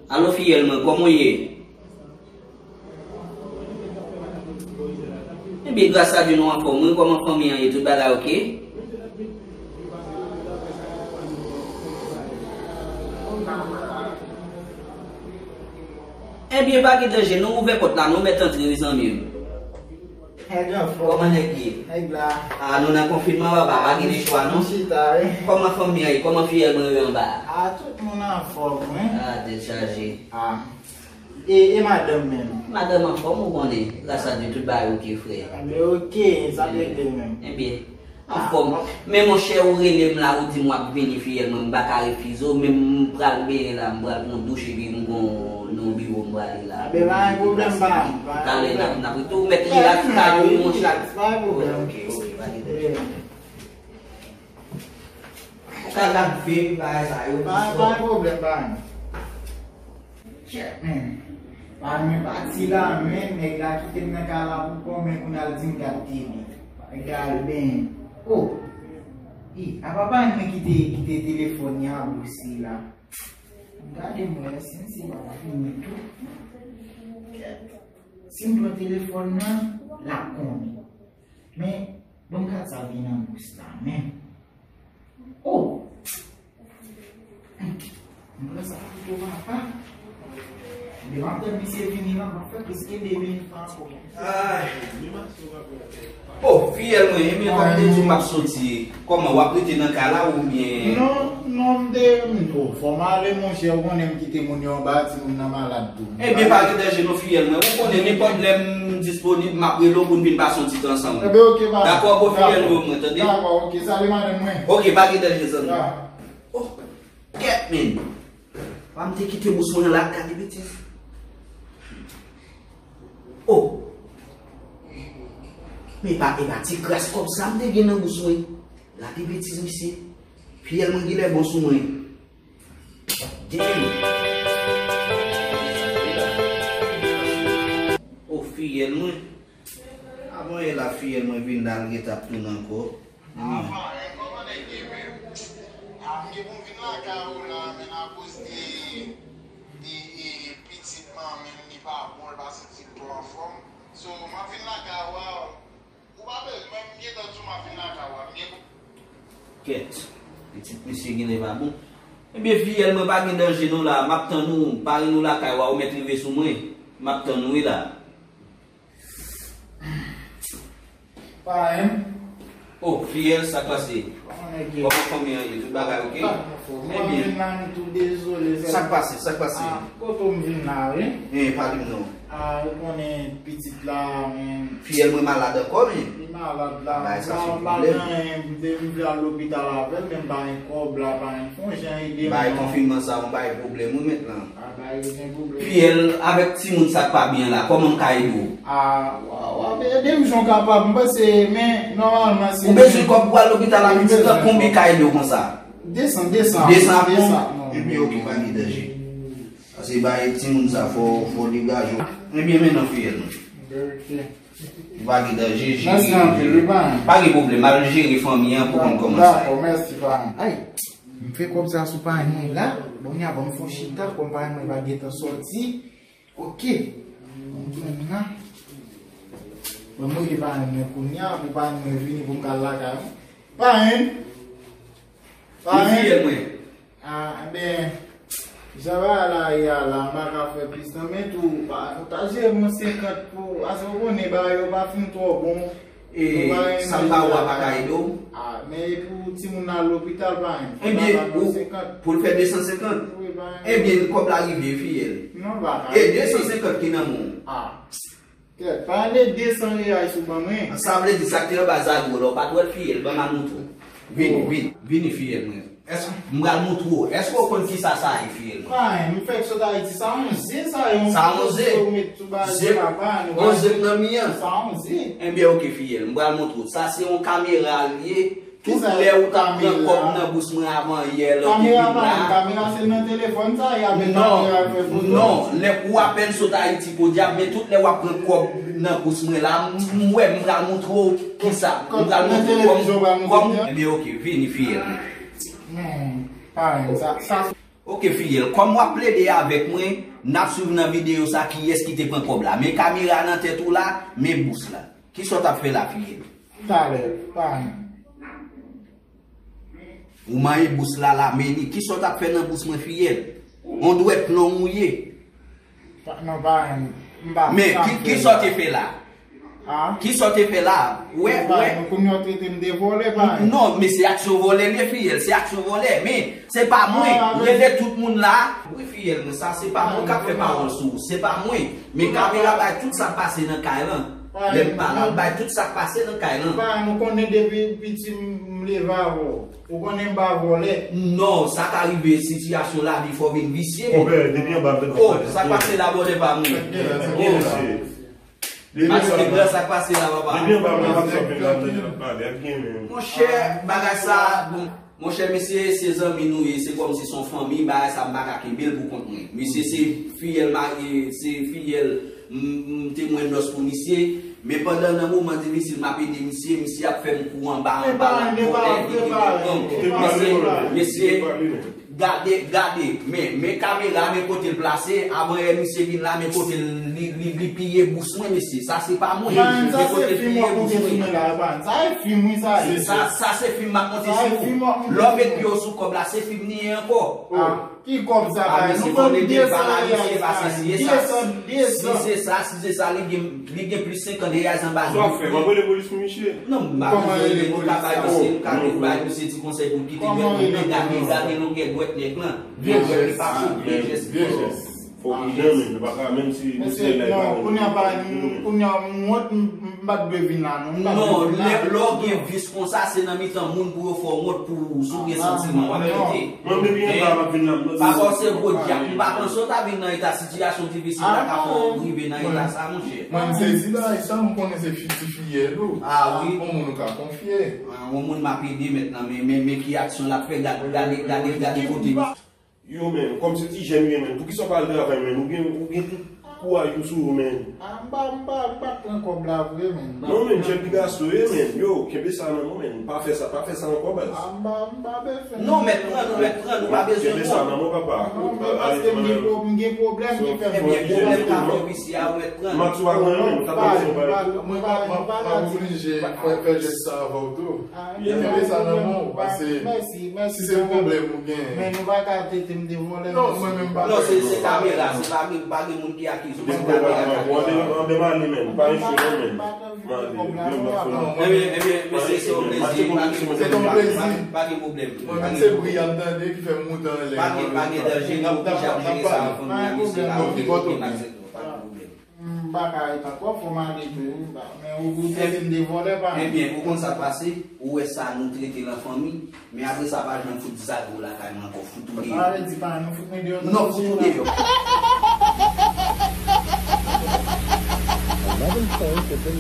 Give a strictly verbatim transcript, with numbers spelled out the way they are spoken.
Alo, fiyèl mwen, kòman w ye? Ebyen, gras a Dye, nou anfòm, wi. Kòman fanmi an ye? Tout bagay oke? Ebyen, pa gen danje, nou ouvè pòt la, nou mèt antre, wi, zanmi m. Nèg anfòm. Kòman nèg ye? Nèg la. A, nou nan konfinman, papa, pa gen chwa, non? Chita, wi. Kòman fanmi an ye? Kòman fiyèl mwen yo anba a? A, tout moun anfòm, wi. A, tèt chaje. A. E, e madanm menm? Madanm anfòm, ou konnen. Gras a Dye, tout bagay oke, frè. Ebyen, oke, sa te vle menm. Ebyen, anfòm. Men monchè, ou rele m la, ou di m w ap vini, fiyèl mwen, m pa ka refize w, men m pral benyen la, m pral pran douch, epi m gon nan biwo m prale la. Ebyen, pa gen pwoblèm, pa. Talè n ap, n ap rete, ou mèt rilaks kay ou, monchè. Rilaks, pa gen pwoblèm. Oke, oke, pa gen pwoblèm. Ou ka lave bagay sa yo. Pa, pa gen pwoblèm, pa. Chèt, men. Pa mwen pati la, men nèg la kite m nan kay la pou kò, men kounye a l di m gad tele. Egal, ben. O! I, apa pa mwen kite, kite telefòn nan bous li la. Gade m wè si m se pa fini tou. Kèt. Si m pran telefòn nan, l ap konnen. Men, ban m gad sa ki nan bous la, men. O! M pran sa pito papa. Depi m ap tann misye vini la, m ap fè plis ke de minit ankò. Ay. O, fiyèl mwen, ebyen, kòm te di w m ap soti, kòman w ap rete nan kay la oubyen? Non, non, m te, m twò fò m ale, monchè, ou konnen m kite moun yo anba, timoun nan malad tou. Ebyen, pa gen danje non, fiyèl mwen, ou konnen nenpòt lè m disponib, m ap rele w pou n vin pase yon ti tan ansanm. Ebyen, oke, pa. Dakò, bon, fiyèl mwen, tande? Dakò, oke, salye madanm mwen. Oke, pa gen danje, zanmi. O, kèt, men. Pa m te kite bous mwen la, gade betiz. O! Men e pa, e pa ti kras kòb sa m te gen nan bous mwen. Gade betiz, misye. Fiyèl mwen genlè bon sou mwen. Damn! O, fiyèl mwen. Avan yè la, fiyèl mwen vin la, l gentan ap tounen ankò. Ah, parenn, kòman nèg ye menm? Ah, m gen pou m vin lakay ou la, men akoz de, de, e, pitit manmi m, li pa bon, li pa santi l twò anfòm. So, m ap vin lakay ou a, ou pa bezwen, mwen m gentan di w m ap vin lakay ou a, m gen pou. Kèt, pitit misye genlè pa bon. Ebyen, fiyèl mwen pa gen danje non la, m ap tann ou, parenn ou lakay ou a, ou mèt rive sou mwen. M ap tann ou wi la. Parenn. O, fiyèl, sa k pase? Kòman nèg ye? Kòman fanmi an ye? Tout bagay oke? Mwen vin la, m tou dezole. Sa k pase? Sa k pase? Ah, kote w m vin la, wi. Eh, pale m non. Ah, ou konnen pitit la, men. Fiyèl mwen malad ankò, men. Li malad la, m pa, m pa gen anyen, m te, m vle al lopital avè l, men m pa gen kòb la, pa gen, fè yon jan ede m non. Bay konfinman sa, yon bay pwoblèm, wi, mentnan. Ah, bay yo gen pwoblèm. Fiyèl, avèk timoun sa k pa byen la, kòman m ka ede w? Ah, w a, w ap ede m jan w kapab, m panse, men nòmalman se. Ou bezwen kòb pou al lopital la, pitit la, konbyen ka ede w konsa? De san, de san. De san ap bon? De san, non. Ebyen, oke, pa gen danje. Paske bay timoun sa, fò, fò degaje w. Ebyen, men non, fiyèl mwen. Oke. Ou pa gen danje, jere. Mèsi anpil, wi, pa. Pa gen pwoblèm, al jere fanmi an pou konn kòman sa. Dakò, mèsi, pa. Ay, m fè kòb sa sou parenn mwen la. Bon, kounye a ban m fè yon chita, kòm parenn mwen pa gentan sòti. Oke. Bon, kounye a. Bon, mwen rele parenn mwen kounye a, pou parenn mwen vini pou m ka al lakay mwen. Parenn. Parenn. Wi, fiyèl mwen. Ah, enben, jan bagay la ye a la, m pa ka fè plis non, men tou, pa, ta jere m yon senkant pou, paske w konnen bagay yo pa fin twò bon. E, sa m ba ou a pa ka ede w? Ah, men e pou timoun nan lopital, parenn. Ebyen, pou l fè de san senkant? Wi, parenn. Ebyen, kòb la rive, fiyèl. Non, pa ka. E de san senkant ki nan men w? Ah. Kèt, pa de de san reyal sou ban mwen. Sa vle di sa k te anba zago la, ou pa t wè l, fiyèl, ban m al moutre w. Vini, vini, vini, fiyèl mwen. Èske, m pral moutre w. Èske w konn kisa sa ye, fiyèl mwen? Parenn, m fèk sot Ayiti, sa yon ze sa ye, yon ze. Sa yon ze? Yon ze m nan mi an. Sa yon ze. Ebyen, oke, fiyèl, m pral moutre w. Sa se yon kamera l ye. Tout lè ou t ap pran kòb nan bous mwen avan yè, lè w te vin la. Kamera, kamera se nan telefòn sa ye, avèk kamera fè foto. Non, lè ou apèn sot Ayiti, podyab, men tout lè w ap pran kòb nan bous mwen la, m, m wè, m pral moutre w kisa. M pral moutre w kòm, kòm, ebyen, oke, vini, fiyèl mwen. Non, parenn, sa, sa. Ok, Fiyèl, kòm w ap plede avèk mwen, n ap swiv nan videyo sa kiyès ki te pran kòb la. Men kamera nan tèt ou la, men bous la. Kisa w t ap fè la, Fiyèl? Talè, pa anyen. Ou manyen bous la, la, men li. Kisa w t ap fè nan bous mwen, Fiyèl? On dwèt long ou ye. Pa, non, pa anyen. M pa, men, ki, kisa w te fè la? Ah. Kisa w te fè la? Wè, wè. Kounye a w trete m de vòlè, pa anyen. Non, men se aksyon vòlè li ye, Fiyèl, se aksyon vòlè. Men, se pa mwen. Ah, rele tout moun la. Wi, Fiyèl, men sa, se pa mwen k ap fè pawòl sou ou. Se pa mwen. Men kamera bay tout sa k pase nan kay lan. Lè m pale, bay tout sa k pase nan kay lan. Pa, nou konnen depi piti m leve avè w. Ou konnen m pa vòlè. Non, sa ka rive, sitiyasyon lavi fè w vin visye. Konpè, depi anba m fè... Oh, sa k pase la, vòlè pa mwen. Oh, mesye. Depi anba m, sa k pase la, papa. Depi anba m, sa k pale, ap gen menm. Monchè, bagay sa, bon, monchè, mesye, se zanmi nou ye, se kòmsi se yon fanmi, bagay sa, m pa ka kenbe l pou kont mwen. Mesye, se Fiyèl, se Fiyèl, m, m te mwen nòs pou misye, men pandan nan moman difisil, m ap ede misye, misye ap fè m kou anba, anba, la vòlè, li gen pwoblèm. Mesye, mesye, gade, gade, men, men kamera, men kote l plase, avan yè misye vin la, men kote l, li, li, li piye bous mwen, mesye, sa se pa mwen. Men kote l piye bous mwen. Sa e fim, wi, sa ye. Sa, sa se fim m ap monte sou ou. Lè w met pye w sou kòb la, se fim li ye ankò. Ki kòb sa pa ye? Nou vann de san reyal sa. De san, de san. Si se sa, si se sa, li gen, li gen plis senkant reyal anba. Sa w ap fè? W ap rele polis pou misye? Non, m pa bezwen rele, nou ka bay misye, nou ka bay misye ti konsèy pou l kite dwèt li, men gade, gade longè dwèt nèg lan. Vye dwèt li pa sou, vye jès. Vye jès. Fò pridan, men nou pa ka, menm si misye la pa konn. Kounye a, pa, kounye a, m wont, m, m pa t dwe vin la, non. Non, lè, lè w gen vis konsa, se nan mitan moun pou yo fè w wont pou ou, si w gen santiman, w ap kite. Mwen, depi anba m ap vin la, m nan... Pa fòse gwo djab. M pa panse w ta vin nan eta sitiyasyon difisil la ka fè w rive nan eta sa, monchè. Mwen, m sezi bagay sa, m konnen se fi, ti Fiyèl ou. Ah wi. Yon moun ou ka konfye. Ah, yon moun m ap ede mentnan, men, men, men ki aksyon l ap fè, gade, gade, gade, gade kote. Yo, men, kòm se ti jèn ou ye, men, poukisa w pa al travay, men? Ou gen, ou gen tout kouraj ou sou ou, men. Ah, m pa, m pa, m pa pran kòb la vre, men. Non, men, jèn pigas ou ye, men. Yo, kenbe sa nan men w, men. Pa fè sa, pa fè sa ankò, baz. Ah, m pa, m pa bezwen. Non, mèt pran nou, mèt pran nou, pa bezwen. Kenbe sa nan men w, papa. Non, men paske m gen pwo-, m gen pwoblèm ki fè m... Ebyen, pwoblèm ka fè w isi a, ou mèt pran. M ap sou avan, men, ou ta tande yon bagay. Mwen pa, mwen pa, mwen pa oblije fè, fè jès sa avè w tou. Kenbe sa nan men w, paske si se pwoblèm ou gen. Men nou pa ka trete m de vòlè. Non, mwen menm pa. Non, se, se kamera, se pa, pa gen moun ki akize w, se kamera k akize w. Anben, anben, m ale, men. Pa enchwe non, men. M ale. Ebyen, ebyen, mesye, se yon plezi. Se yon plezi. Pa gen pwoblèm. Mwen menm se bri a m tande ki fè m moute anlè. Pa gen, pa gen danje, nou oblije ap jere sa an fanmi a, mesye, pa gen pwoblèm. M pa ka ret ankò, fò m ale tou, wi. Men ou, ou trete m de vòlè, pa. Ebyen, ou konn sa k pase, ou wè sa nou trete l an fanmi, men apre sa, pa janm fout zago lakay mwen ankò, fout ou deyò. Sa vle di pa nou fout mwen deyò? Non, fout ou deyò. Eleven points have been